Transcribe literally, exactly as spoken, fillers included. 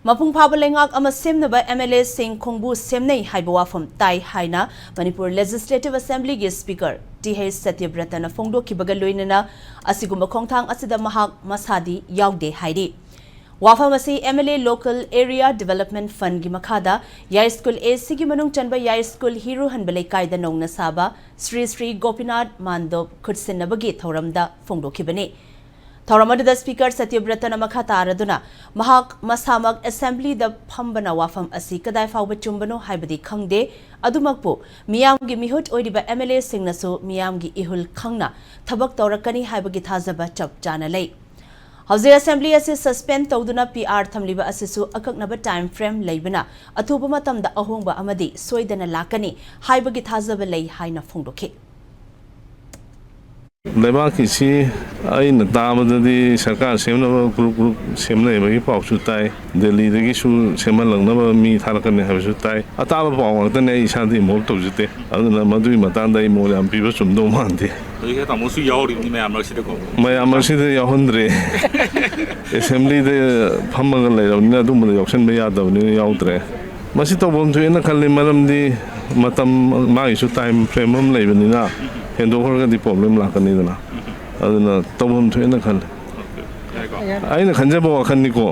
ꯃꯄꯨꯡ ꯐꯥꯕ ꯂꯩꯉꯥꯛ ꯑꯃ ꯁꯦꯝꯅꯕ MLAꯁꯤꯡ ꯈꯣꯡꯕꯨ ꯁꯦꯝꯅꯩ ꯍꯥꯏꯕ ꯋꯥꯐꯝ ꯇꯥꯏ ꯍꯥꯏꯅ ꯃꯅꯤꯄꯨꯔ Legislative Assemblyꯒꯤ Speaker Th Satyabrataꯅ ꯐꯣꯡꯗꯣꯛꯈꯤꯕꯒ ꯂꯣꯏꯅꯅ ꯑꯁꯤꯒꯨꯝꯕ ꯈꯣꯡꯊꯥꯡ ꯑꯁꯤꯗ ꯃꯍꯥꯛ ꯃꯁꯥꯗꯤ ꯌꯥꯎꯗꯦ ꯍꯥꯏꯔꯤ꯫ ꯋꯥꯐꯝ ꯑꯁꯤ MLA Local Area Development Fundꯒꯤ ꯃꯈꯥꯗ ꯌꯥꯏꯁ꯭ꯀꯨꯜ Aꯒꯤ ꯃꯅꯨꯡ ꯆꯟꯕ ꯌꯥꯏꯁ꯭ꯀꯨꯜ ꯍꯤꯔꯨꯍꯟꯕ ꯂꯩꯀꯥꯏꯗ ꯅꯧꯅ ꯁꯥꯕ ꯁ꯭ꯔꯤ ꯁ꯭ꯔꯤ ꯒꯣꯄꯤꯅꯥꯊ ꯃꯥꯟꯗꯣꯞ ꯈꯨꯠꯁꯤꯟꯅꯕꯒꯤ ꯊꯧꯔꯝꯗ ꯐꯣꯡꯗꯣꯛꯈꯤꯕꯅꯤ꯫ ꯊꯧꯔꯝ ꯑꯗꯨꯗ Speaker ꯁꯇ꯭ꯌꯕ꯭ꯔꯇꯅ ꯃꯈꯥ ꯇꯥꯔꯗꯨꯅ ꯃꯍꯥꯛ ꯃꯁꯥꯃꯛ Assemblyꯗ ꯐꯝꯕꯅ ꯋꯥꯐꯝ ꯑꯁꯤ ꯀꯗꯥꯏ ꯐꯥꯎꯕ ꯆꯨꯝꯕꯅꯣ ꯍꯥꯏꯕꯗꯤ ꯈꯪꯗꯦ, ꯑꯗꯨꯃꯛꯄꯨ ꯃꯤꯌꯥꯝꯒꯤ ꯃꯤꯍꯨꯠ ꯑꯣꯏꯔꯤꯕ MLAꯁꯤꯡꯅꯁꯨ ꯃꯤꯌꯥꯝꯒꯤ ꯏꯍꯨꯜ ꯈꯪꯅ ꯊꯕꯛ ꯇꯧꯔꯛꯀꯅꯤ ꯍꯥꯏꯕꯒꯤ ꯊꯥꯖꯕ ꯆꯞ ꯆꯥꯅ ꯂꯩ꯫ ꯍꯧꯖꯤꯛ Assembly ꯑꯁꯤ suspend ꯇꯧꯗꯨꯅ PR ꯊꯝꯂꯤꯕ ꯑꯁꯤꯁꯨ ꯑꯀꯛꯅꯕ time frame ꯂꯩꯕꯅ ꯑꯊꯨꯕ ꯃꯇꯝꯗ ꯑꯍꯣꯡꯕ ꯑꯃꯗꯤ ꯁꯣꯏꯗꯅ ꯂꯥꯛꯀꯅꯤ ꯍꯥꯏꯕꯒꯤ ꯊꯥꯖꯕ ꯂꯩ ꯍꯥꯏꯅ ꯐꯣꯡꯗꯣꯛꯈꯤ꯫ ꯂꯩꯕꯥꯛꯀꯤꯁꯤ ꯑꯩꯅ ꯇꯥꯕꯗꯗꯤ ꯁꯔꯀꯥꯔ ꯁꯦꯝꯅꯕ group group ꯁꯦꯝꯅꯩꯕꯒꯤ ꯄꯥꯎꯁꯨ ꯇꯥꯏ꯫ ꯗꯦꯜꯂꯤꯗꯒꯤꯁꯨ ꯁꯦꯝꯍꯜꯂꯛꯅꯕ ꯃꯤ ꯊꯥꯔꯛꯀꯅꯤ ꯍꯥꯏꯕꯁꯨ ꯇꯥꯏ꯫ ꯑꯇꯥꯕ ꯄꯥꯎ ꯉꯥꯛꯇꯅꯦ, ꯑꯩ ꯏꯁꯥꯗꯤ involve ꯇꯧꯖꯗꯦ꯫ ꯑꯗꯨꯅ ꯃꯗꯨꯒꯤ ꯃꯇꯥꯡꯗ ꯑꯩ ꯃꯣꯠ ꯌꯥꯝ ꯄꯤꯕ ꯆꯨꯝꯗꯧ ꯃꯥꯟꯗꯦ꯫ ꯍꯧꯖꯤꯛ ꯇꯥꯃꯣꯁꯨ ꯌꯥꯎꯔꯤꯕꯅꯤ ꯃꯌꯥꯝ ꯃꯔꯛꯁꯤꯗꯀꯣ꯫ ꯃꯌꯥꯝ ꯃꯔꯛꯁꯤꯗ ꯌꯥꯎꯍꯟꯗ꯭ꯔꯦ꯫ Assemblyꯗ ꯐꯝꯃꯒ ꯂꯩꯔꯕꯅꯤꯅ ꯑꯗꯨꯝꯕꯗ ꯌꯥꯎꯁꯟꯕ ꯌꯥꯗꯕꯅꯤꯅ ꯌꯥꯎꯗ꯭ꯔꯦ꯫ ꯃꯁꯤ ꯇꯧꯐꯝ ꯊꯣꯛꯑꯦꯅ ꯈꯜꯂꯤ, ꯃꯔꯝꯗꯤ ꯃꯇꯝ ꯃꯥꯒꯤꯁꯨ time frame ꯑꯃ ꯂꯩꯕꯅꯤꯅ ꯍꯦꯟꯗꯣꯛꯈ꯭ꯔꯒꯗꯤ problem ꯂꯥꯛꯀꯅꯤꯗꯅ꯫ ꯑꯗꯨꯅ ꯇꯧꯐꯝ ꯊꯣꯛꯑꯦꯅ ꯈꯜꯂꯤ꯫ ꯑꯩꯅ ꯈꯟꯖꯕ ꯋꯥꯈꯜꯅꯤꯀꯣ꯫